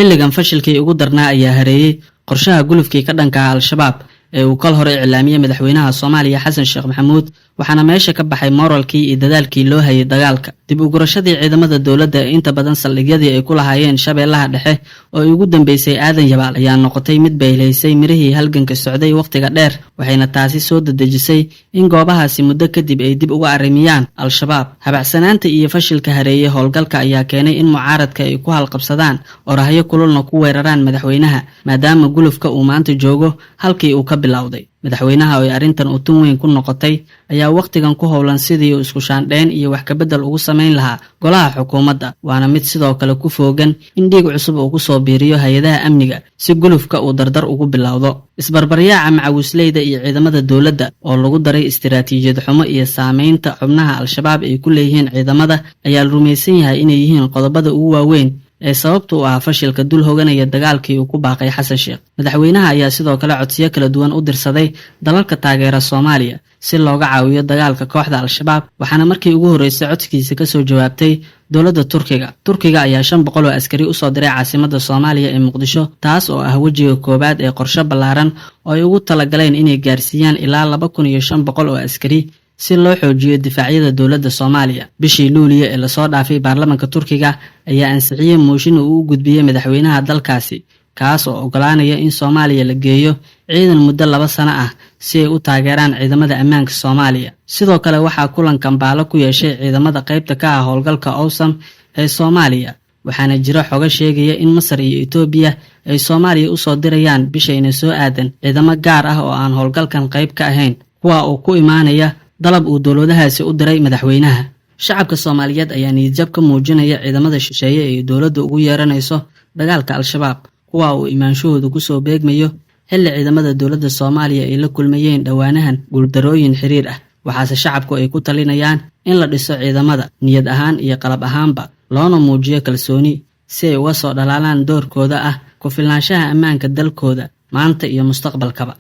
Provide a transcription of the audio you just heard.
Xilligan fashilkii ugu darnaa ayaa hareeyey qorshaha gulufkii ka dhanka ah Al-Shabaab ee uu kal hore iclaamiyey madaxweynaha Soomaaliya Xasan Sheekh Maxamuud, waxaana meesha ka baxay mooralkii iyo dadaalkii loo hayay dagaalka. Dib u gurashadii ciidamada dowladda ee inta badan saldhigyadii ay ku lahaayeen Shabeellaha Dhexe oo ay ugu dambeysay Aadan Yabaal ayaa noqotay mid baylaysay mirihii halganka socday wakhtiga dheer, waxayna taasi soo dedejisay in goobahaasi muddo kadib ay dib uga arrimiyaan Al-Shabaab. Habacsanaanta iyo fashilka hareeyey howlgalka ayaa keenay in mucaaradka ay ku halqabsadaan orahyo kululna ku weeraraan madaxweynaha, maadaama gulufka uu maanta joogo halkii uu ka bilowday. Madaxweynaha oo ay arrintan utun weyn ku noqotay ayaa wakhtigan ku howlan sidii uu isku shaandheyn iyo wax kabedel ugu samayn lahaa golaha xukuumadda, waana mid sidoo kale ku foogan in dhiig cusub uu kusoo biiriyo hay-adaha amniga si gulufka uu dardar ugu bilowdo. Isbarbaryaaca macawisleyda iyo ciidamada dowladda oo lagu daray istiraatiijiyad xumo iyo saameynta xubnaha Al-Shabaab ay ku leeyihiin ciidamada ayaa la rumaysan yahay inay yihiin qodobada ugu waaweyn ee sababta u ah fashilka dul hoganaya dagaalkii uu ku baaqay Xasan Sheekh. Madaxweynaha ayaa sidoo kale codsiyo kala duwan u dirsaday dalalka taageera Soomaaliya si looga caawiyo dagaalka kooxda Al-Shabaab, waxaana markii ugu horreysay codsigiisa kasoo jawaabtay dowladda Turkiga. Turkiga ayaa 500 oo askari usoo diray caasimadda Soomaaliya ee Muqdisho, taas oo ah wejiga koowaad ee qorshe ballaaran oo ay ugu talagaleen inay gaarsiiyaan ilaa 2500 oo askari si loo xoojiyo difaacyada dowladda Soomaaliya. Bishii Luuliya ee lasoo dhaafay, baarlamanka Turkiga ayaa ansixiyey mooshin uu u gudbiyey madaxweynaha dalkaasi, kaas oo ogolaanaya in Soomaaliya la geeyo ciidan muddo 2 sano ah si ay u taageeraan ciidamada ammaanka Soomaaliya. Sidoo kale waxaa kulan Kambaalo ku yeeshay ciidamada qaybta ka ah howlgalka AUSSOM ee Soomaaliya, waxaana jira xogo sheegaya in Masar iyo Itoobiya ay Soomaaliya usoo dirayaan bishayna soo aadan ciidamo gaar ah oo aan howlgalkan qayb ka ahayn, kuwa oo ku imaanaya dalab uu dowladahaasi u diray madaxweynaha. Shacabka Soomaaliyeed ayaa niyadjab ka muujinaya ciidamada shisheeye ee dowladda ugu yeeranayso dagaalka Al-Shabaab, kuwa uu imaanshahoodu kusoo beegmayo xilli ciidamada dowladda Soomaaliya ay la kulmayeen dhowaanahan guuldarooyin xiriir ah. Waxaase shacabku ay ku talinayaan in la dhiso ciidamada niyad ahaan iyo qalab ahaanba, loona muujiyo kalsooni si ay uga soo dhalaalaan doorkooda ah ku filnaanshaha ammaanka dalkooda maanta iyo mustaqbalkaba.